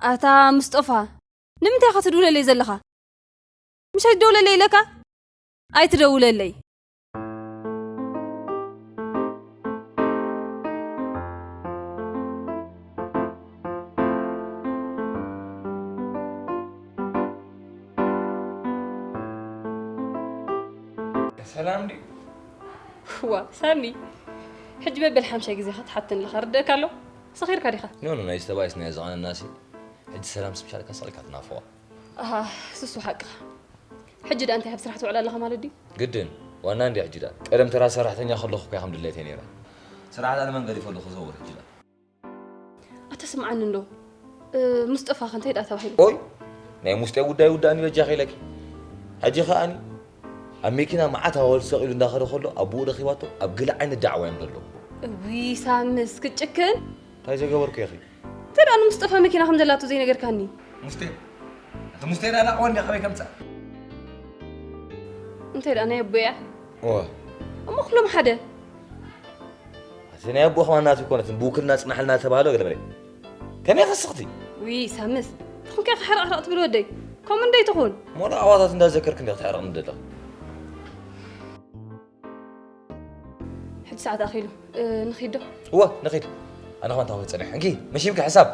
ኣታ ምስጦፋ፣ ንምንታይ ኢኻ ትድውለለይ ዘለኻ? ምሽ ኣይትደውለለይ ኢለካ? ኣይትደውለለይ። ሰላም ድዩ? ዋ ሳሚ፣ ሕጂ በበል ሓምሻይ ግዜ ክትሓተኒ ኣለኻ፣ ርደእካ ኣሎ? ሰኺርካ ዲኻ? ኖ ኖ፣ ናይ ዝተባይስ ናይ ዝቐነናሲ ሕጂ ሰላም ስምሻልካ ሰቒልካ ትናፍቖ። ኣሃ፣ ስሱ ሓቅኻ። ሕጂ ደኣ እንታይ ኣብ ስራሕ ትውዕል ኣለኻ ማለት ድዩ? ግድን፣ ዋና እንዲ ሕጂ ደኣ። ቀደም ተራ ሰራሕተኛ ከለኹ እኮ ከም ድሌተይ ነይራ። ስራሕ ደኣ ንመን ገዲፈሉ ክዘውር ሕጂ ደኣ። ኣታ ስምዓኒ እንዶ፣ እ፣ ሙስጠፋ ከ እንታይ ደኣ ተባሂሉ? ኦይ፣ ናይ ሙስጤ ጉዳይ ውዳእኒ በጃኺ ኢለኪ። ሕጂ ከኣኒ ኣብ መኪና መዓት ኣዋልድ ሰቒሉ እንዳኸደ ከሎ ኣቦኡ ረኺባቶ ኣብ ገለ ዓይነት ዳዕዋ እዮም ዘለዉ። እውይ ሳምስ ክትጭክን። እንታይ ዘገበርኩ ኢኺ? እንታይ ደኣ ንሙስጠፋ መኪና ከም ዘላቶ ዘይነገርካኒ? ሙስቴ እቲ ሙስቴ ደኣ ናቕዋ እንዲ ካበይ ከምጻ? እንታይ ደኣ ናይ ኣቦያ? እዋ እሞ ኩሎም ሓደ። እቲ ናይ ኣቦ ከማን ናቱ ይኮነት ብውክልና ጽናሕልና ተባህሎ ገለ በለ። ከመይ ከስኽቲ? ውይ ሳምስ ትኹንከ ክሕረቕረቕ ትብል ወደይ። ከምኡ እንደይ ትኹን? ሞላ ኣዋታት እንዳዘከርክ እንዲ ክትሕረቕ ንደለኽ። ሕጂ ሰዓት ኣኺሉ ንኺዶ። እወ ንኺድ። ኣነ ኸማን ታወይ ጸኒሕ። እንኪ መሺምኪ ሕሳብ።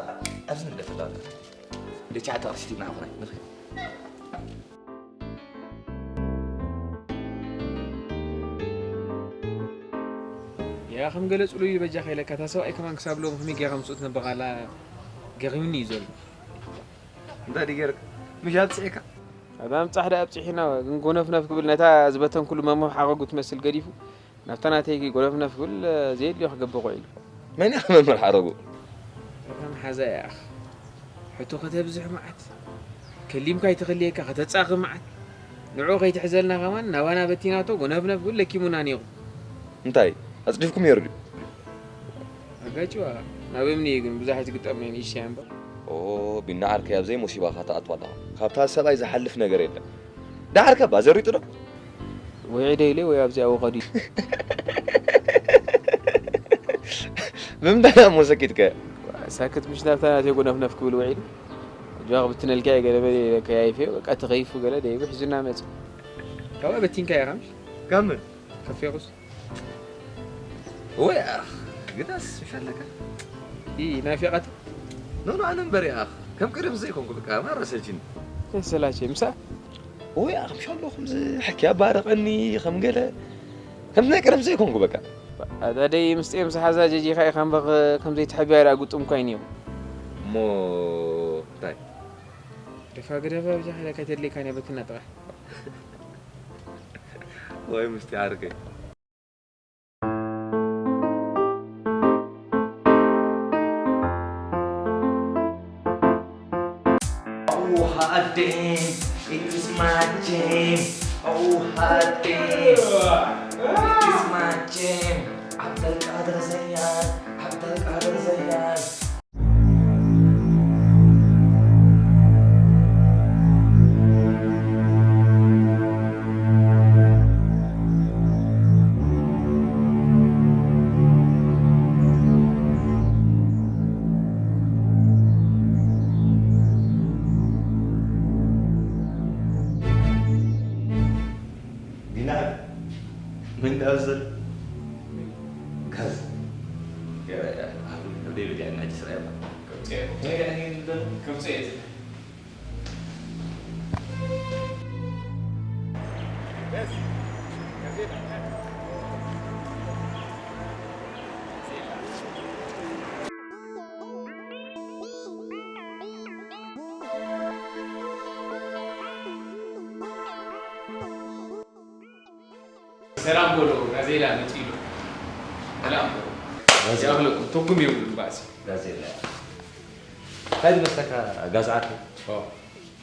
ኣብዚ ንግደፈላ። ልቻ ተቕሽቲ ናኹናይ ንኺድ። ያ ከም ገለ ጽሉይ በጃ ከይለካ እታ ሰብኣይ ከማን ክሳብ ሎም ከመይ ጌርካ ምስኡ ትነብር ኣላ ገሪምኒ እዩ ዘሎ። እንታይ ድዩ ገይርካ? ምሽ ኣብጺሕካ? ኣታ ምጻሕ ደኣ ኣብጺሕና ግን ጎነፍነፍ ክብል ነታ ዝበተንኩሉ መምህር ሓረጉ ትመስል ገዲፉ ናብታ ናተይ ጎነፍነፍ ክብል ዘየድልዮ ክገብር ውዒሉ። መን ኢኻ መምህር ሓረጉ? እታ መሓዛ እያ ኣኽ። ሕቶ ከተብዝሕ መዓት። ከሊምካ ኣይተኸልየካ ከተጻኺ መዓት። ንዕኡ ከይትሕዘልና ከማን ናባና በቲናቶ ጎነፍነፍ ክብል ለኪሙና ኔሩ። እንታይ ኣጽዲፍኩም ነይሩ ድዩ? ኣጋጭዋ ናብ እምኒ እዩ ግን ብዙሕ ኣይትግጠም ናይ ንእሽተይ እምበር። ኦ ቢና ዓርከይ ኣብ ዘይሞሲባኻ ትኣቱ ኣለኻ። ካብታ ሰብኣይ ዝሓልፍ ነገር የለን። ደሓር ከ ባዘሪጡ ዶ? ውዒደ ኢለ ወይ ኣብዚኣ ወቐዲ ብምንታይ ደኣ እሞ ሰኪትከ? ሳክት ምሽ ናብታ ናተይ ጎነፍነፍ ክብል ውዒሉ። ኣጆኻ ብትነልካ እየ ገለ መለ ኢለ ከያይፈዮ በቃ ተኸይፉ ገለ ደይቡ ሒዙና መጸ። ካብኣ በቲንካ ኢኻ ምሽ? ካብ መን? ከፌኹስ? ወይ ኣኽ ግዳስ ምሽ ኣለካ? ኢ ናፊቓት ኖ ኖ ኣነ እምበር ኣኽ ከም ቀደም ዘይኮንኩ በቃ ማራ ሰልችኒ። ተሰላቸ ምሳ ወይ ኣኽ ምሽ ኣሎ ከምዚ ሕኪ ኣባረቐኒ ከም ገለ ከምዚ ናይ ቀደም ዘይኮንኩ በቃ። ኣዳደይ ምስጢር ምስ ሓዛ ጀጂኻ ኢኻ እምበ ከም ዘይትሕብያ ዳ ግጡም ኮይኒ እዩ። እሞ እንታይ? ግደፋ ግደፋ ብጃ ከይተድልየካ ናይ በትና ጥራሕ። ወይ ምስቲ ዓርከይ። Oh, hot damn, it is my jam. Oh, hot damn, it is my jam. عبد القادر زيان، عبد القادر زيان. ዲና ምን ዳብዘል ጋዝ ደብደብ ዲያ ናጅ ስራይ ሰላም በሎ ጋዜላ መጺኡ። ሰላም በሎ። ይኣኽለኩም ትርጉም የብሉን ባእሲ። ጋዜላ እንታይ ዝመስለካ ጋዝ ዓርከይ?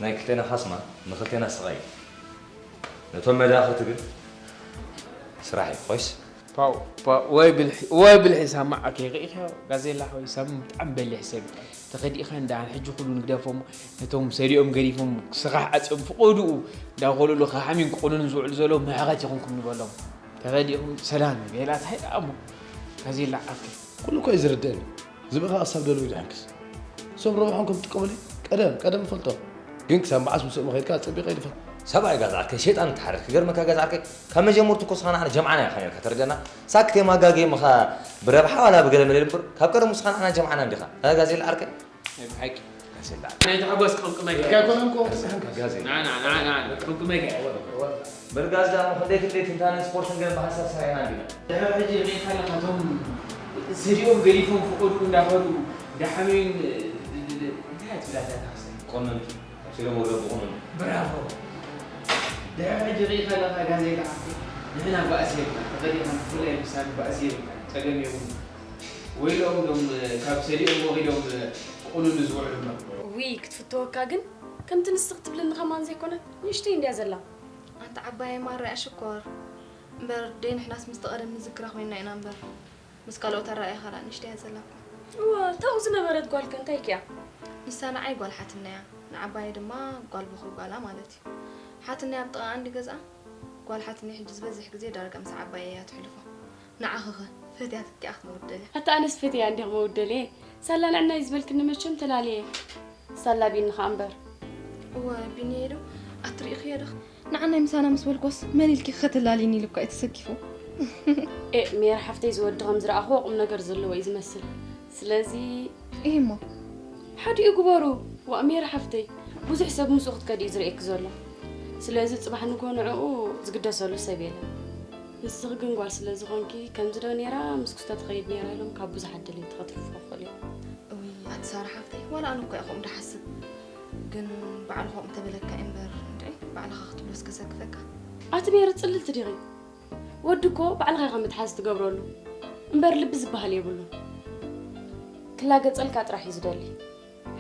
ናይ ክልቴና ካስማ ንክልቴና ስቓይ እዩ። ነቶም መዳኸቲ ግን ስራሕ እዩ። ኮይስ? ፓው ፓው ወይ ብልሒ ወይ ብልሒ ሳማ ኣኬ ርኢኻ ጋዜላ ሓወይ ሳሚ ብጣዕሚ በሊሕ ሰብ እዩ። ተኸዲእኻ እንዳ ሕጂ ኩሉ ንግደፎም ነቶም ሰሪኦም ገዲፎም ስራሕ ዓጽዮም ፍቖድኡ እንዳኾለሉ ክሓሚን ክቑኑን ዝውዕሉ ዘለዉ ምሕረት ይኹንኩም ንበሎም። ተኸዲእኹም ሰላም ይበላ ታይ ደኣ እሞ ጋዜላ ዓርከይ። ኩሉ እኮ እዩ ዝርደአኒ። ዝብእኻ ክሳብ ደልዩ ድሕንክስ እሶም ረብሖም ከም ዝጥቀሙለይ ቀደም ቀደም እፈልጦ፣ ግን ክሳብ መዓስ ምስኦም ከይድካ ኣጸቢቐ ይድፈር። ሰብኣይ ጋዝ ዓርከይ ሸይጣን ትሓርድ። ክገርመካ ጋዝ ዓርከይ፣ ካብ መጀመርቱ እኮ ስኻ ንዓና ጀምዓና ኢኻ ነርካ፣ ተረደና። ሳክቴ ማጋጌ ምኻ ብረብሓ ዋላ ብገለ መለ እምበር፣ ካብ ቀደሙ ስኻ ንዓና ጀምዓና እንዲኻ። እ፣ ጋዜላ ዓርከይ? ናይ ብሓቂ። ጋዜላ። ናይ ተሓጓስ ቅምቅመይ። ኢልካ ኣይኮነን እኮ፣ ንስኻ ኢኻ። ጋዜላ። ና፣ ና፣ ና፣ ና፣ ቅምቅመይ። በል ጋዝ ዳሞ፣ ክንደይ ክንደይ ትንታነን ስፖርትን ገለ ብሓንሳብ ሰሪሕና እንዲና። ድሕሪ ሕጂ ርኢኻ ኣለኻ፣ እቶም ሰዲኦም ገዲፎም ፍቐዱ እንዳኸዱ፣ ደሓመዩን፣ ድ-፣ ድ-፣ ድ-፣ እንታይ እያ ትብላ እዛ ተኸሰ? ቆነንቲ፣ ኣሲሎም ወረዱ ቆነንቲ። ብራቮ። ድሕሪ ሕጂ ርኢኻ ኣለኻ ጋዜጣ ዓርከይ፣ ንሕና ባእሲ የብልና፣ ተቐዲኻ ብፍላይ ምሳና ባእሲ የብልና፣ ጸገም የብሉን። ወይለኦም ሎም ካብ ሰዲኦም ወቒዶም ክቑንኑ ዝውዕሉ እምበር። ውይ፣ ክትፍተወካ ግን፣ ከምቲ ንስኽ ትብልኒ ከማን ዘይኮነት፣ ንእሽተይ እንድያ ዘላ። ኣንታ ዓባየይ ማራ እያ ሽኮር። እምበር ደይ ንሕናስ ምስቲ ቀደም ንዝክራ ኮይንና ኢና እምበር። ምስ ካልኦት ኣረኣእያ ኸላ ንእሽተይ እያ ዘላ እኮ። እወ፣ ታው ዝነበረት ጓልከ እንታይ ክያ? ንሳ ንዓይ ጓል ሓትነያ፣ ንዓባየ ድማ ጓል በኹሪ ጓላ ማለት እዩ። ሓትነያ ኣብ ጥቓኣ እንዲ ገዝኣ፣ ጓል ሓትነይ ሕጂ ዝበዝሕ ግዜ ዳርጋ ምስ ዓባየ እያ ተሕልፎ። ንዓኺኸ ፈትያትኪ ኢኺ ክመውት ደልያ? ኣታ ኣነስ ፈትያ እንዲኺ መውት ደልየ። ሳላ ንዕናይ ዝበልክኒ መቸም ተላልየ። ሳላ ቢኒ ኸኣ እምበር። እወ ቢኒ ዶ? ኣቲ ርኢኽዮ ዶ? ንዓናይ ምሳና ምስ በልኮስ መን ኢልኪ ከተላልይኒ ኢሉ እኳ እዩ ተሰኪፉ። ኤ፣ ሜር ሓፍተይ ዝወዲ ከም ዝረኣኽዎ ቁም ነገር ዘለዎ እዩ ዝመስል። ስለዚ ኢሂ እሞ። ሓዲኡ ግበሩ። ዋእ ሜር ሓፍተይ፣ ብዙሕ ሰብ ምስኡ ክትከዲ እዩ ዝርእየኪ ዘሎ። ስለዚ ጽባሕ ንግሆ ንዕኡ ዝግደሰሉ ሰብ የለን። ንስኺ ግን ጓል ስለ ዝኾንኪ፣ ከምዚ ዶ ኔራ ምስ ክስቶ ትኸይድ ኔራ ኢሎም ካብ ብዙሓት ደለይቲ ከትርፍዎ ይኽእሉ እዮም። እውይ፣ ኣቲ ሳራ ሓፍተይ፣ ዋላ ኣነ እኮ እየ ከምኡ ድሓስብ። ግን ባዕሉ ከምኡ እንተበለካ እምበር፣ እንድዒ፣ ባዕልኻ ክትብሎስ ከሰክፈካ። ኣቲ ሜሪ ጽልልቲ ዲኺ? ወዲ እኮ ባዕልኻ ኢኻ መትሓዚ ትገብረሉ። እምበር ልቢ ዝበሃል የብሉን። ክላገጸልካ ጥራሕ እዩ ዝደሊ።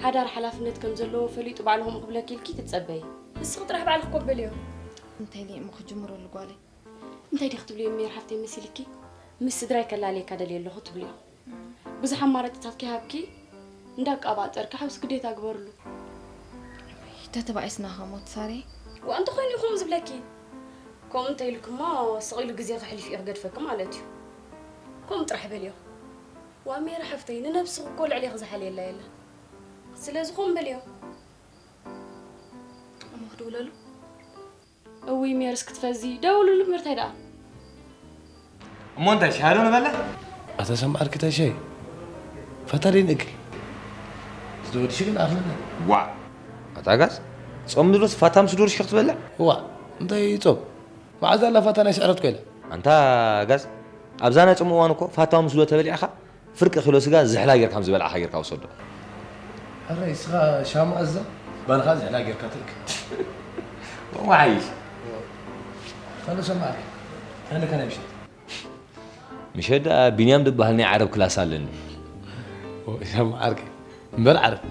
ሓዳር ሓላፍነት ከም ዘለዎ ፈሊጡ ባዕሉ ከምኡ ክብለኪ ኢልኪ ትጸበዪ። ንስኺ ጥራሕ ባዕልኺ ኮበልዮ። እንታይ ኢለ እሞ ክጅምረሉ ጓለይ? እንታይ ዲኺ ትብልዮ ሜር ሓፍተይ መሲልኪ? ምስ ስድራይ ከላለየካ ደልየ ኣለኹ ትብልዮ። ብዙሕ ኣማራጭታት ከይሃብኪ እንዳቃባጠርኪ ሓውሲ ግዴታ ግበርሉ። ተተባኢስና ኸሞት ሳሬ። ዋእ እንተኾይኑ እዩ ከምኡ ዝብለኪ። ከምኡ እንተኢልኪ እሞ ስቕ ኢሉ ግዜ ከሕልፍ እዩ ክገድፈኪ ማለት እዩ። ከምኡ ጥራሕ በልዮ። ዋእ ሜሪ ሓፍተይ ንነብስኺ እኮ ልዕሌኺ ዝሓልየላ የለን። ስለዚ ከምኡ በልዮ። እሞ ክድውለሉ? እውይ ሜርስ ክትፈዚ ደውልሉ ምርታይ ደኣ። እሞ እንታይ ሻሂ ዶ ንበልዕ? ኣታ ሰምዓልኪ እንታይ ሻሂ? ፋታ ደይ ንእክል። ዝወድሽ ግን ኣኽለና። ዋ! ኣታ ጋዝ ጾም ድሮስ ፋታ ምስ ዶርሽ ክትበልዕ? ዋ እንታይ ጾም? መዓዛ ኣላ ፋታ ናይ ስዕረት ኮይና። ኣንታ ጋዝ ኣብዛ ናይ ጾም እዋን እኮ ፋታ ምስ ዶ ተበሊዕኻ ፍርቂ ኪሎ ስጋ ዝሕላ ጌርካ ከም ዝበላዕኻ ጌርካ ውሰዶ። ሕራይ እስኻ ሻማ እዛ ባልኻ ዝሕላ ጌርካ ትልክ። ወሓይሽ። ካልእ ሰማዕኪ። ከነካ ናይ ምሸት። ምሸት ደኣ ቢንያም ዝበሃል ናይ ዓረብ ክላስ ኣለኒ። ሻማ ዓርኪ። እምበር ዓረብ።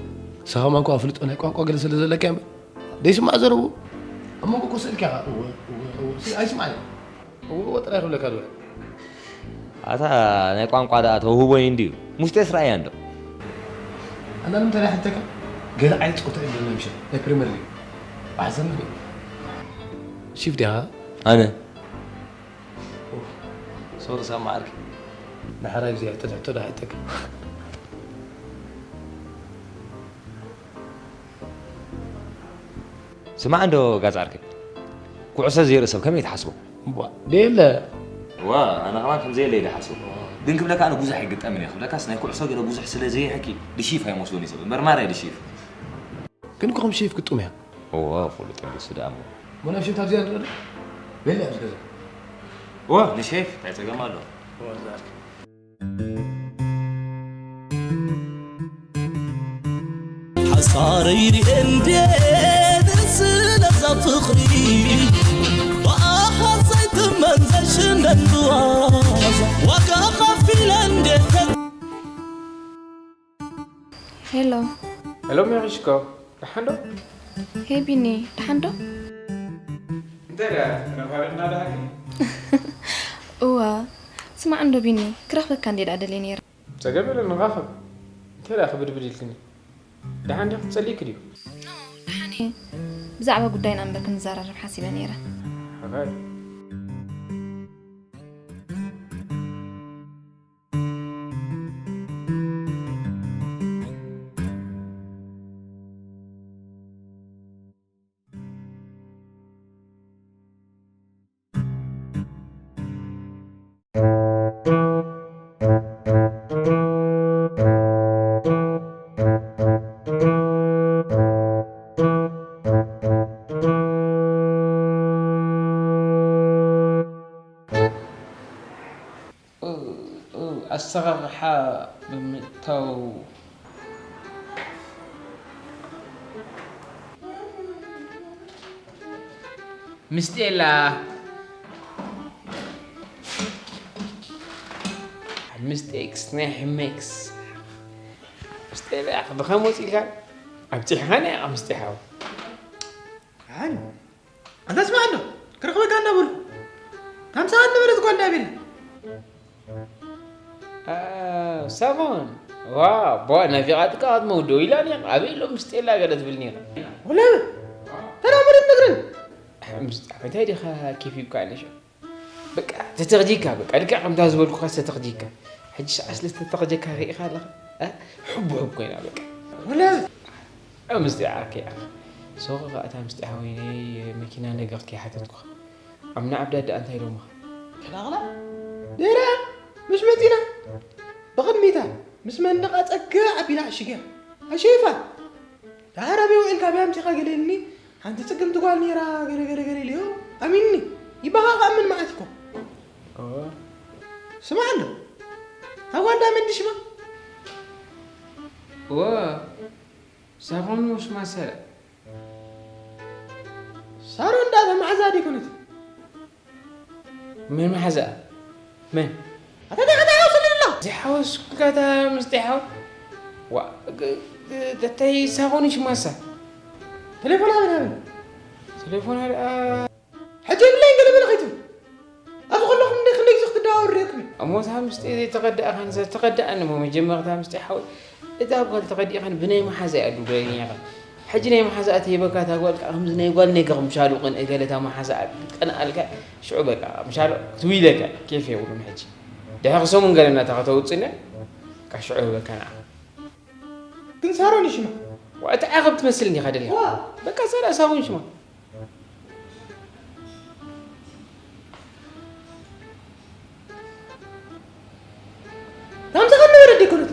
ንስኻ ከማን እኮ ኣፍልጦ ናይ ቋንቋ ገለ ስለ ዘለካ እምበር። ደይስማዕ ዘረቡ። ኣብ መንጎ እኮ ስእልኪ ኢኻ። እወ፣ እወ፣ እወ። ስለ ኣይስማዕን። እወ፣ እወ ጥራይ ክብለካ ዝውዕል። ኣታ ናይ ቋንቋ ደኣ ተውህቦ እዩ እንድዩ። ሙስጤስ ረኣያ እንዶ። ኣና ንምንታይ ደኣ ሕተካ? ገለ ዓይነት ጸወታ እዩ ብለና ምሸት ናይ ፕሪምየር ሊግ። ብሓሳብ ንርኢ። ሺፍ ዲኻ? ኣነ። ሶሪ ሳማ ዓርኪ። ንሓራይ ግዜ ሕቶ ትሕቶ ደኣ ሕተካ። ስማዕ እንዶ ጋዝ ዓርከይ፣ ኩዕሶ ዘይርኢ ሰብ ከመይ ትሓስቦ? እባ፣ ደየለ። እዋ፣ ኣነ ከማን ከም ዘየለ እየ ዝሓስቦ። ግን ክብለካ ኣነ ብዙሕ ኣይግጠምን እየ። ክብለካስ ናይ ኩዕሶ ገለ ብዙሕ ስለ ዘይሕኪ ድሺፍ ኣይመስሎን እዩ ሰብ። እምበር ማርያ ድሺፍ። ግን እኮ ከም ሼፍ ግጡም እያ። እዋ፣ ፍሉጥ እዩ ንሱ ደኣ እሞ። እሞ ናብ ሼፍ ታብዚኣ ንርኢ ዶ? ደየለ ኣብዚ ገዛ። እዋ፣ ንሼፍ እንታይ ጸገም ኣሎ? እዋ፣ እዛ። ሓሳረይ ርኤ እንዴ ስለዛ ፍቕሪ ብኣኻት ዘይትመን ዘይሽነን ብዋዛ ዋጋ ኸፊለ እንዴ ተ- ሄሎ። ሄሎ፣ ሜሪ ሽኮ፣ ደሓን ዶ? ሄይ ቢኒ፣ ደሓን ዶ? እንታይ ደኣ፣ ተነፋሪቕና ደሓን? እዋ፣ ስማዕ እንዶ ቢኒ፣ ክረኽበካ እንዴ ደኣ ደልየ ነይረ። ጸገም የለን፣ ንራኸብ። እንታይ ደኣ ክብድብድ ኢልክኒ? ደሓን ዲኺ? ክጸልይኪ ድዩ? ኖ፣ ደሓን እየ። ብዛዕባ ጉዳይና እምበር ክንዘራረብ ሓሲበ ነይረ። ሓራይ። ኣሰራርሓ ብምእታው ምስጢ የላ። ምስጢ ኤክስ ናይ ሕሜክስ። ምስጢ የላ። ብኸም ወፂልካ ኣብፂሕኻኒ ኢኻ ምስጢ ሓው። ኣን ኣንታ ስማዕ ኣሎ ክረኽበካ እንዳበሉ። ከምሳ ኣንበለት ጓል ዳቤላ። ሳፎን። ዋ፣ ቦ ነፊቓትካ ክትመውደው ኢላ ኒ ኣበይ ኣሎ ምስጢ የላ ገለ ትብል ኒራ። ወላ ተራመደት ነግረን። እንታይ ዲኻ ኬፍ ይብካ ኣለሽ? በቃ ተተኽጂካ በቃ ልክዕ ከምታ ዝበልኩኻ ተተኽጂካ። ሕጂ ሰዓት ስለ ዝተተኽጀካ ርኢኻ ኣለኻ። እ? ሕቡ ሕብ ኮይና በቃ። ወላ ኣብ ምስጢ ዓርከይ ኣኻ። ሶኸ ከኣ እታ ምስጢ ሓወይነይ መኪና ነገር ከይሓተትኩኻ። ኣብ ንዓብዳዳ እንታይ ኢሎምኻ? ተላቕላ? ድሕራ ምስ መጺና ብቕድሚታ ምስ መንደቓ ጸግዕ ኣቢላ ዓሺግያ። ኣሸይፋ። ደሓር ኣበይ ውዒልካ ኣበይ ኣምጺኻ ገለ ኢልኒ። ሓንቲ ጽግምቲ ጓል ነይራ ገለ ገለ ገለ ኢለዮ። ኣሚንኒ። ይባኻ ክኣምን መዓት እኮ። እወ። ስማዕ ኣሎ። እታ ጓል ዳ መን ሽማ? እወ። ሳሮን ሽማ ሰላ። ሳሮን ዳ እታ መሓዛ ዲኮነት? መን መሓዛኣ? መን? ኣታ እንታይ ከተሓውስኒ ኣለኻ? ዘይሓወስኩካ እታ ምስጢ ሓው። ዋ፣ ግ-፣ ግ-፣ ተታይ ሳኾን ሽማሳ። ተሌፎና ምናምን። ተሌፎና ደኣ። ሕጂ የብለይን ገለ በለ ከይትብል። ኣብዚ ከለኹም እንደ ክንደይ ግዜ ክትደዋወሩ ርኢኹም? እሞ እታ ምስጢ ዘይተቐዳእኻን ዘተቐዳእን እሞ መጀመርታ ምስጢ ሓው። እታ ጓል ተቐዲእኻን ብናይ መሓዛ እያ ዱበለኛ ኢኻ። ሕጂ ናይ መሓዛኣ ተይበካ እታ ጓል ከዓ ከምዚ ናይ ጓል ነገር ምሻሉ ቅንኢ ገለ እታ መሓዛኣ ቀንኣልካ ሽዑ በቃ ምሻሉ ክትውይለካ ኬፍ የብሉን ሕጂ። ድሕሪ ሰሙን ገለ እናታ ከተውፅነ በቃ ሽዑ ይበካ ንዓ። ግን ሳሮን ይሽማ። ዋ፣ እቲ ዓቐብ ትመስል እንዲኻ ደሊኻ። ዋ። በቃ ሰላ ሳሮን ይሽማ። ናምዚ ከም ነበረ ደይኮነት።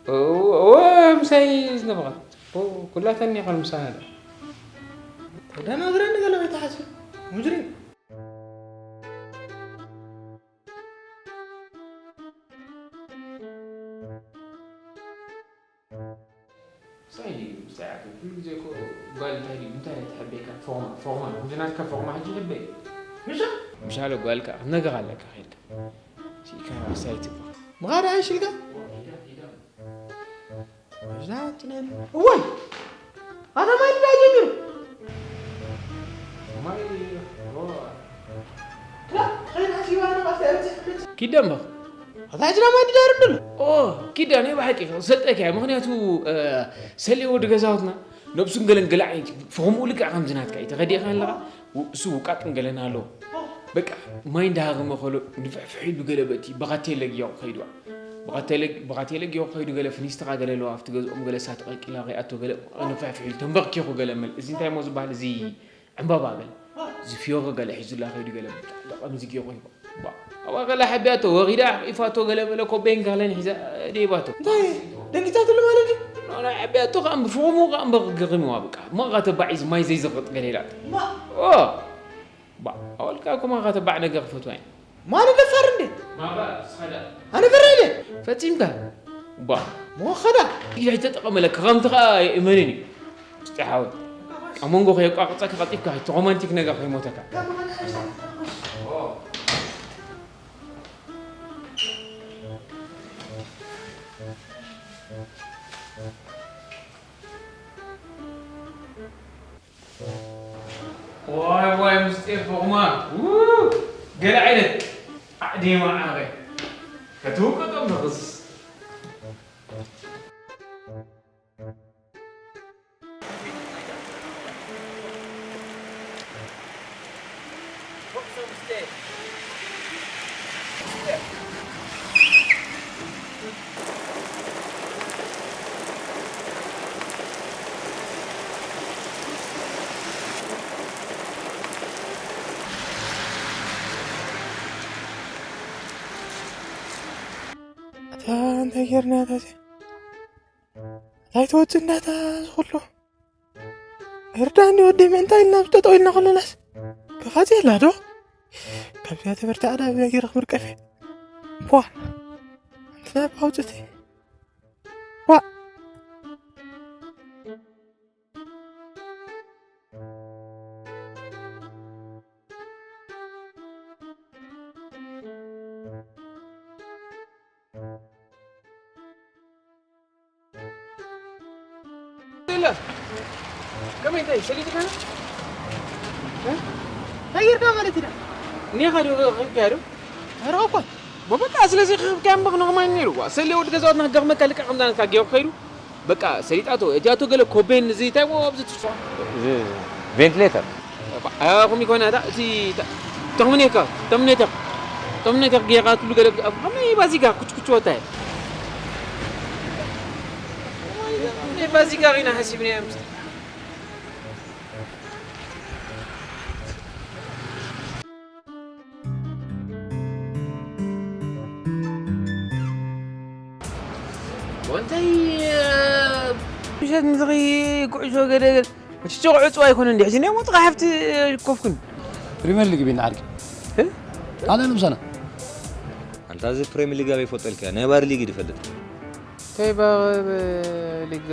እወ፣ እወ፣ ምሳይ ዝነበረት። እወ፣ ኩላተን እኒኣ ኸን ምሳና ደኣ። ተደናግረኒ ገለ ከይትሓስብ። ሙጅሪም። ምሳይ ድዩ? ምሳይ ዓቢ። ኩሉ ግዜ እኮ ጓል እንታይ ድዩ? እንታይ ትሕበየካ? ፎርማ፣ ፎርማ። ከምዚ ናትካ ፎርማ ሕጂ ይሕበይ። ምሻ? ምሻ ጓል ከኣ ክትነግር ኣለካ ከይድካ። ሲኢካ ክሳይ ትብሎ። ምኻድ ኣይሽልካ? እዛ ትነን። እዋይ! ኣታ ማይ ድዳ ጀሚሩ? ማይ፣ ኦ። ላ፣ ኸይድ ሓሲባ ኣነ ባስታ እርጽሕ። ኪድ ደምበኽ። ኣታ ሕጂ ዳ ማይ ድዳ ርምድሎ? ኦ፣ ኪዳ ናይ ብሓቂ ሰጠካ። ምኽንያቱ፣ እ፣ ሰሌ ወዲ ገዛውትና ነብሱን ገለን ገላዕ እዩ። ፈኸምኡ ልክዕ ከምዚ ናትካ እዩ። ተኸዲእካ ኣለኻ? ው-፣ እሱ ውቃጥን ገለን ኣለዎ። በቃ፣ ማይ እንዳሃረመ ከሎ፣ ንፍሕፍሕ ኢሉ ገለ በቲ ብኻቴለ ጊያው ከይድዋ። ብኻቴለ-፣ ብኻቴለ ጊያው ከይዱ ገለ ፍኒስትኻ ገለ ኣለዋ፣ ኣብቲ ገዝኦም ገለ እሳት ቀልቂላ ከይኣቶ ገለ ንፍሕፍሕ ኢሉ ተንበርኪኹ ገለ መል-፣ እዚ እንታይ እሞ ዝበሃል? እዚ ዕምባባ ገለ፣ እዚ ፍዮሪ ገለ ሒዙላ ከይዱ ገለ በቃ፣ ከምዚ ጌሩ ሂባ። ባ-፣ ኣብኣ ገለ ሓቢያቶ፣ ወሪዳ ሓቂፋቶ ገለ መለ ኮቤን ጋለን ሒዛ ደይባቶ። እንታይ? ደንጊጻትሉ ማለት እዩ? ኖ፣ ኖ፣ ሓቢያቶ ከኣ ብፍቕሙ ከኣ እምበር ግርምዋ በቃ። እሞ ከኣ ተባዕ እዚ ማይ ዘይዝቕጥ ገለ ኢላቶ። ማ? ኦ! ባ፣ ኣወልካ እኮ ማኻ ተባዕ ነገር ክፈትዋ እየ። ማን ደፋር እንዴ? ማባ፣ ስኸዳ። ኣነ ፈራ ኢለ። ፈጺምካ? ባ። ሞ ኸዳ። ኢለ ኣይተጠቐመለካ፣ ከምቲ ኸኣ የእመንን እዩ። እስጢ ሓወይ። ኣብ መንጎ ከየቋርጸካ ቀልጢፍካ፣ እቲ ሮማንቲክ ነገር ከይሞተካ። ዋይ ዋይ ምስጢር ፎቕማ። ው! ገለ ዓይነት ዓዕዲ መዓረ። ከትውቀጦም ንኽስ። ኣታ እንታይ ጌርና ኣታ እዚ? እንታይ ትወጽእ እንዳታ ዝኹሎ? እርዳኒ ወደይ፣ ምእንታ ኢልና ኣብ ጠጠው ኢልና ከለናስ ክፋጽ የላ ዶ? ካብዚኣ ተበርታዕ ዳ ብነገር ክምርቀፍ እየ። ፖ፣ እንታይ ኣውፅእቲ? ፖ። የለ። ከመይ እንታይ ሰሊጥካ? እ? እንታይ ጌርካ ማለት ኢና? እኒኻ ዶ ረኺብካያ ዶ? ኧረ እኮ። በቃ ስለዚ ክኽብካ እምበር ንኽማን ነይሩ። ዋ፣ ሰሊ ወዲ ገዛውትና ክገኽመካ ልክዕ ከምዛ ናትካ ጌሩ ከይዱ። በቃ ሰሊጣቶ፣ እቲ ኣቶ ገለ ኮቤን እዚ እንታይ ሞ ኣብዚ ትስፋ? እዚ ቬንቲሌተር። ኣኹም ይኮና እታ፣ እቲ፣ እታ፣ ተኽምኔካ፣ ተምኔተክ፣ ተምኔተክ ጌርካ ትብሉ ገለ ኣብ ከመይ ባዚጋ ኩች ኩች ወታይ? ከመይ ባዚጋ ሪና ሓሲብና እዮም። ወንተይ፣ ምሸት ንዝኺ ኩዕሾ ገለ፣ እቲ ጭቕ ዕጹ ኣይኮነን ድዩ? ሕጂ ናይ ሞት ሓፍቲ ኮፍኩን። ፕሪምየር ሊግ ቢና ዓርኪ። እ? ኣነ ንምሳና። ኣንታ እዚ ፕሪምየር ሊግ ኣበይ ይፈልጠልካ? ናይ ባር ሊግ ድፈልጥ። እንታይ ባር ሊግ?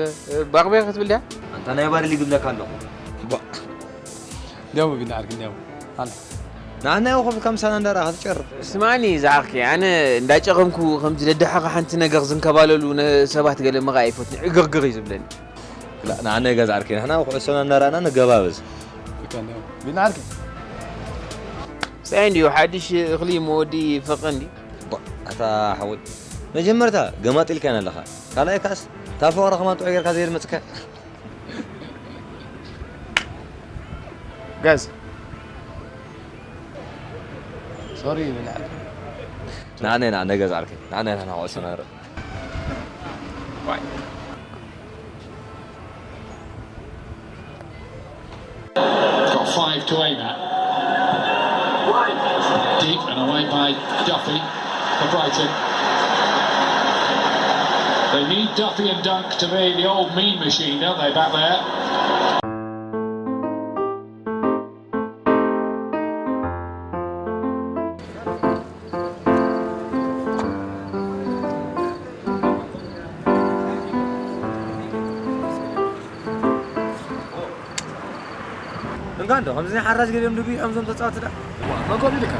ባቕቤ ክትብል ድያ? ኣንታ ናይ ባር ሊግ ብለካ ኣለኹ። ባ-፣ እንዲያው ቢና ዓርኪ፣ እንዲያው። ኣነ። ንዓና ይኹን ከም ሳናንዳራ ክትጨርፍ። ስማኒ ዝዓርኪ፣ ኣነ እንዳጨቐምኩ ከምዚ ደድሕኻ ሓንቲ ነገር ዝንከባለሉ ነ-፣ ሰባት ገለ ምርኣይ ኣይፈትን። ዕግርግር እዩ ዝብለኒ። ላ፣ ንዓና ይገዛ ዓርኪ፣ ንሕና ኩዕሶና እንዳረኣና ንገባበዝ። ልክዕ እንዲያው። ቢና ዓርኪ። ሳይ እንዲዩ ሓድሽ እኽሊ መወዲ ፈቐ እንዲ። ባ፣ ኣታ ሓወይ፣ መጀመርታ ገማጢ ኢልካና ኣለኻ። ካልኣይ ካስ፣ እታ ፍቕሪ ከማን ጥዑይ ጌርካ ዘይድመጽካ። ጋዝ። ሶሪ፣ ቢና ዓርኪ። ንዓና ኢና፣ ንገዛ ዓርኪ። ንዓና ኢና፣ ንዓና ኩዕሶ ንርኢ። Right. Got five to aim at. Deep and away by Duffy for Brighton. They need Duffy and Dunk to be the old mean machine, don't they, back there? እንካ እንዶ ከምዚ ናይ ሓራጅ ገሊኦም ድብይዖም ዞም ተጻወቲ ዳ። መን ኮፍ ኢልካ?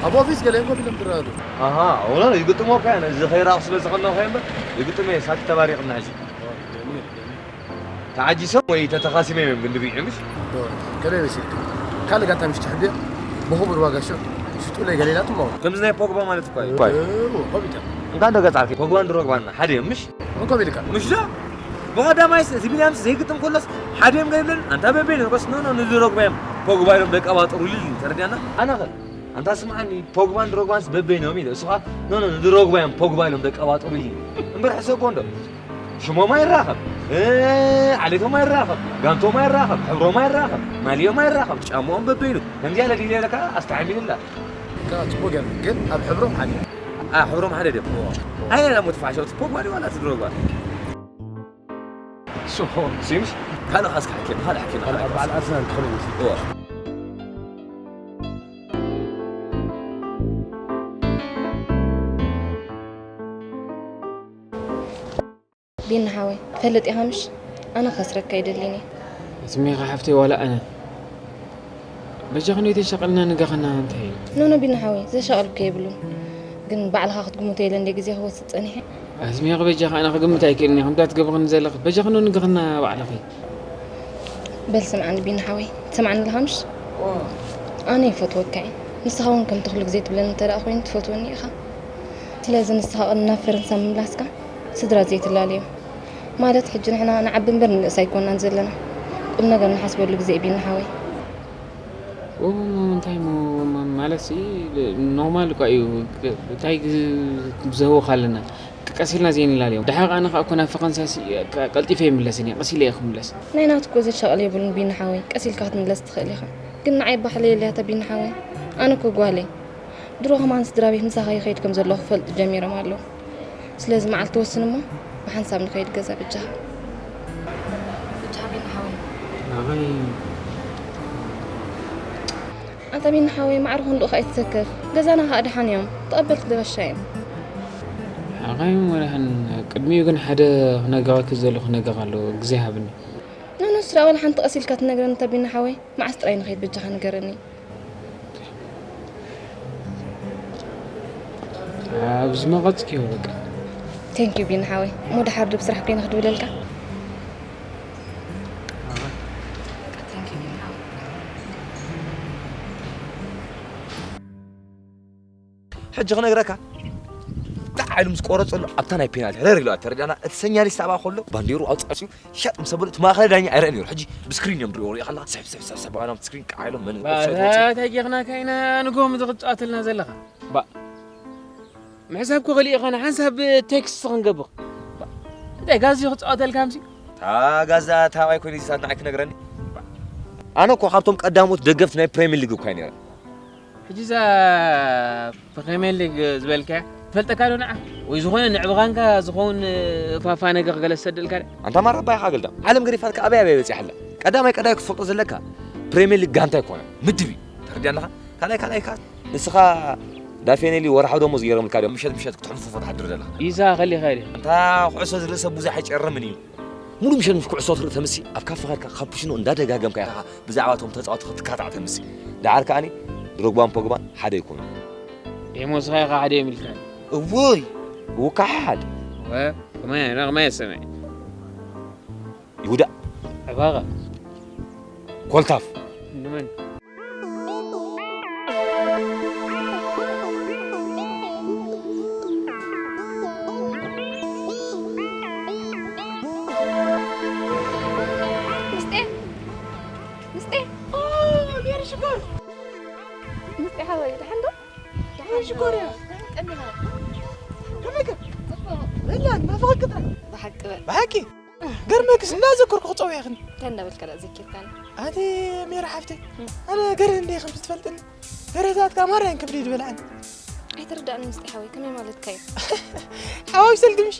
ኣብ ኦፊስ ገሊኦም ኮፍ ኢሎም ትረኣሉ። ኣሃ፣ እውነ ይግጥሞ እኮ እየ። ነዚ ከይራእኹ ስለ ዝቐነኹ እየ እምበር፣ ይግጥም እየ። ሳት ተባሪቕና ሕጂ። ተዓጂሶም ወይ ተተኻሲሞም እዮም ግን ድብይዖም፣ ምሽ? ከመይ መሲልካ? ካልእ ጋንታ ምሽ ትሕብዮ? ብኽቡር ዋጋ ሸ-፣ ሽጡለይ ገለ ኢላትሞ። ከምዚ ናይ ፖግባ ማለት እኮ እዩ። እዎ፣ ኮሚታ። እንካ እንዶ ገጻርኪ፣ ፖግባን ድሮግባን ሓደ እዮም፣ ምሽ? መን ኮፍ ኢልካ? ምሽ ዶ? ብቐዳማይስ እቲ ቢንያምስ ዘይግጥም ከሎስ ሓደ እዮም ገይብለን፣ ኣንታ በበይኑ፣ በስ ኖ፣ ኖ፣ ንድሮግባ እዮም ፖግባ ኢሎም ደቀባጥሩ ኢሉ እዩ፣ ተረዲኣና? ኣነ ኸ? ኣንታ ስምዓኒ፣ ፖግባን ድሮግባንስ በበይኖም ኢለ፣ እሱ ኸኣ፣ ኖ፣ ኖ፣ ንድሮግባ እዮም ፖግባ ኢሎም ደቀባጥሩ ኢሉ እዩ። እምበር ሕሰቦ እንዶ። ሽሞም ኣይራኸብ፣ እ፣ ዓሌቶም ኣይራኸብ፣ ጋንቶም ኣይራኸብ፣ ሕብሮም ኣይራኸብ፣ ማልዮም ኣይራኸብ፣ ጫማኦም በበይኑ። ከምዚኣ ኢለ ድየ ኢለካ ኣስተዓሚልላ። ከኣ ጽቡቕ ገይሩ፣ ግን ኣብ ሕብሮም ሓደ። ኣ፣ ሕብሮም ሓደ ድዮም? እዎ። ኣየና እሞ ትፋሕሾ፣ እቲ ፖግባ ድዩ ዋላ እቲ ድሮግባ? ሶ። ሲምስ? ካልእ ኻስ ክሓኪም፣ ካልእ ሓኪም፣ ካልእ ካልእ በዓል ኻስ። ኣርሰናል ክኾን ይመስል። እዎ። ቢኒ ሓወይ፣ ትፈልጥ ኢኻ ምሽ? ኣነ ከስረካ ኣይደልን እየ። ስሚኻ ሓፍተይ፣ ዋላ ኣነ። በጃኽኒ ተሻቐልና ንጋኸና እንታይ እዩ? ኖ፣ ኖ፣ ቢኒ ሓወይ፣ ዘሻቐልኩ የብሉን። ግን ባዕልኻ ክትግምቶ ኢለ እንደ ግዜ ክወስድ ጸኒሐ። ኣስሚኻ በጃኻ ኣነ ክግምት ኣይክእልን እየ። ከምታ ትገብርኒ ዘለኺ። በጃኽኒ ንጋኸና ባዕልኺ። በል ስምዓኒ ቢኒ ሓወይ፣ ትሰምዓኒ ኣለኻ ምሽ? ኣነ ይፈትወካ እየ። ንስኻ እውን ከምቲ ኩሉ ግዜ ትብለኒ እንተ ደኣ ኮይኑ ትፈትወኒ ኢኻ። ስለዚ ንስኻ ቅድሚ ናብ ፈረንሳ ምምላስካ ስድራ ዘይትላለዮም። ማለት ሕጂ ንሕና ንዓቢ እምበር ንንእስ ኣይኮናን ዘለና። ቁም ነገር ንሓስበሉ ግዜ እዩ ቢኒ ሓወይ። ኦ፣ እንታይ ሞ፣ ማ-፣ ማለት ሲ፣ ኖርማል እኳ እዩ። እንታይ ግ-፣ ብዘህወኻ ኣለና። ቀስ ኢልና ዘይንላለዮም። ደሓር ኣነ ኸኣ እኮ ናብ ፈረንሳ ሲ፣ ቀ-፣ ቀልጢፈ ይምለስን እየ። ቀስ ኢለ እየ ክምለስ። ናይ ናቱ እኮ ዘሻቕል የብሉን ቢኒ ሓወይ። ቀስ ኢልካ ክትምለስ ትኽእል ኢኻ። ግን ንዓይ ባሕለይ የለያታ ቢኒ ሓወይ። ኣነ እኮ ጓለይ። ድሮ ከማን ስድራ ቤት ምሳኻ ይኸይድ ከም ዘለኹ ክፈልጡ ጀሚሮም ኣለዉ። ስለዚ መዓልቲ ወስን እሞ ብሓንሳብ ንኸይድ ገዛ በጃኻ። በጃኻ ቢኒ ሓወይ። ኣበይ? ኣንታ ቢኒ ሓወይ፣ ማዕረ ክንድኡ ከኣ ኣይትሰከፍ። ገዛና ከኣ ደሓን እዮም። ተቐበልቲ ዶ ባሻ እዮም። ሓቓይ መድሓን፣ ቅድሚኡ ግን ሓደ ክነግረኪ ዘለኹ ነገር ኣሎ። ግዜ ሃብኒ። ኖኖ፣ ስራ ዋላ ሓንቲ ቀስ ኢልካ ትነግረኒ፣ ኣንታ ቢኒ ሓወይ። መዓስ ጥራይ ንኸይድ በጃኻ ንገረኒ። ኣብ ዝመቐጽክዮ በቃ። ቴንክ ዩ ቢኒ ሓወይ። እሞ ደሓር ዶ ብስራሕ ኮይነ ክድውለልካ? በቃ፣ ቴንክ ዩ ቢኒ ሓወይ። ሕጂ ክነግረካ። ጣዕ ኢሉ ምስ ቆረጸሉ ኣብታ ናይ ፔናልቲ ሕረር ኢሉ ተረዳና። እቲ ሰኛሊስት ኣብኣ ከሎ ባንዴሩ ኣውጻጺኡ ሻጥ ምስ ኣበሉ እቲ ማእከላይ ዳኛ ኣይረኣን ነይሩ። ሕጂ ብስክሪን እዮም ድሪኦ ሪኢኻ ኣለኻ። ስሕብ፣ ስሕብ፣ ስሕብ፣ ስሕብ፣ ባዕሎም ትስክሪን ቃዕ ኢሎም መን ባ፣ ኦፍሳይድ ወጺኡ። እንታይ ጌርና ካይና ንግሆ ምዚ ክጻወተልና ዘለኻ? ባ፣ ምሕሳብ ክኽእል ኢኻ ንሓንሳብ ቴክስት ክንገብር። ባ፣ እንታይ ጋዝ እዩ ክጻወተልካ ምሲ? እታ ጋዛ ታባይ ኮይኑ እዚ ሰዓት ንዓይ ክነግረኒ? ኣነ እኮ ካብቶም ቀዳሞት ደገፍቲ ናይ ፕሪሚየር ሊግ እኳ ነይረ። ሕጂ እዛ ፕሪሚየር ሊግ ዝበልካያ ትፈልጠካ ዶ ንዓ? ወይ ዝኾነ ንዕብኻንካ ዝኸውን ፋፋ ነገር ገለ ዝሰደልካ ዶ? ኣንታ ማራ ኣባይኻ ገልዳም። ዓለም ገዲፋትካ ኣበይ ኣበይ በጺሓ ኣላ? ቀዳማይ ቀዳማይ ክትፈልጦ ዘለካ ፕሪሚየር ሊግ ጋንታ ኣይኮነን፣ ምድብ እዩ። ተረዲኣለኻ? ካልኣይ ካልኣይ ከኣ ንስኻ ዳፌኔሊ ወርሓዊ ደሞዝ ገይሮምልካ ድዮም? ምሸት ምሸት ክትሕንፉፎ ትሓድር ዘለኻ። ኢሳ ከሊኻ ኢለ። ኣንታ ኩዕሶ ዝርኢ ሰብ ብዙሕ ኣይጨርምን እዩ። ሙሉ ምሸት ምስ ኩዕሶ ትርኢ ተምሲ፣ ኣብ ካፈ ኸድካ ካፑቺኖ እንዳደጋገምካ ኢኻ ብዛዕባ እቶም ተጻወቲ ክትካታዕ ተምሲ። ደሓር ከኣኒ ድሮግባን ፖግባን ሓደ ይኮኑ። ደሞዝኻ ኢኻ ሓደ እዮም ኢልካ። እዎይ! ውካሓድ! ወ-፣ ከመይ፣ ከመይ ሰመይ? ይሁዳ! ዕባኻ! ኮልታፍ! ንመን? ምስጤ፣ ምስጤ። ኦ፣ ሜሪ ሽኮር። ምስጤ ሓወይ፣ ደሓን ዶ? ሜሪ ሽኮር እያ። ቀኒኻ። ከመይ ከ? ጽቡቕ። በላ፣ ናፍቐኪ ጥራይ። ብሓቂ በል። ብሓቂ? ገርመክስ፣ እንዳዘከርኩ ክጸውየኽን። እንታይ እንዳበልካ ደኣ ዘኪርካኒ? ኣቲ ሜሪ ሓፍተይ፣ እም። ኣነ ገርህ እንደ ከም ትፈልጥኒ፣ ገረታት ከኣ ማርያን ክብዲ ዝበልዓኒ። ኣይትርዳእኒ ምስጢ ሓወይ፣ ከመይ ማለትካ እዩ? ሓዋዊ ሰልግምሽ፣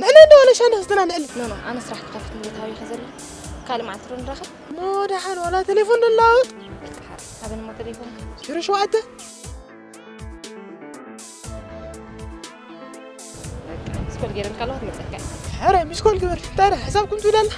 ንሕና እንደ ዋላ ሻንዳ ክስተናንዕል። ኖ፣ ኖ፣ ኣነ ስራሕ ክኸፍት እንዴት ሃዊኸ ዘሎ። ካልእ መዓልቲ ዶ ንራኸብ? እሞ ደሓን ዋላ ቴሌፎን ዶ ንለዋወጥ? በቃ ሓር፣ ሃበኒ እሞ ቴሌፎንካ። ዜሮ ሸውዓተ። በቃ፣ ሚስኮል ገይረልካ ኣለኹ፣ ትመጸካ እየ። ሕረ፣ ሚስኮል ግበር። እንታይ ደኣ፣ ሕሳብ ክንትብል ኣለኻ?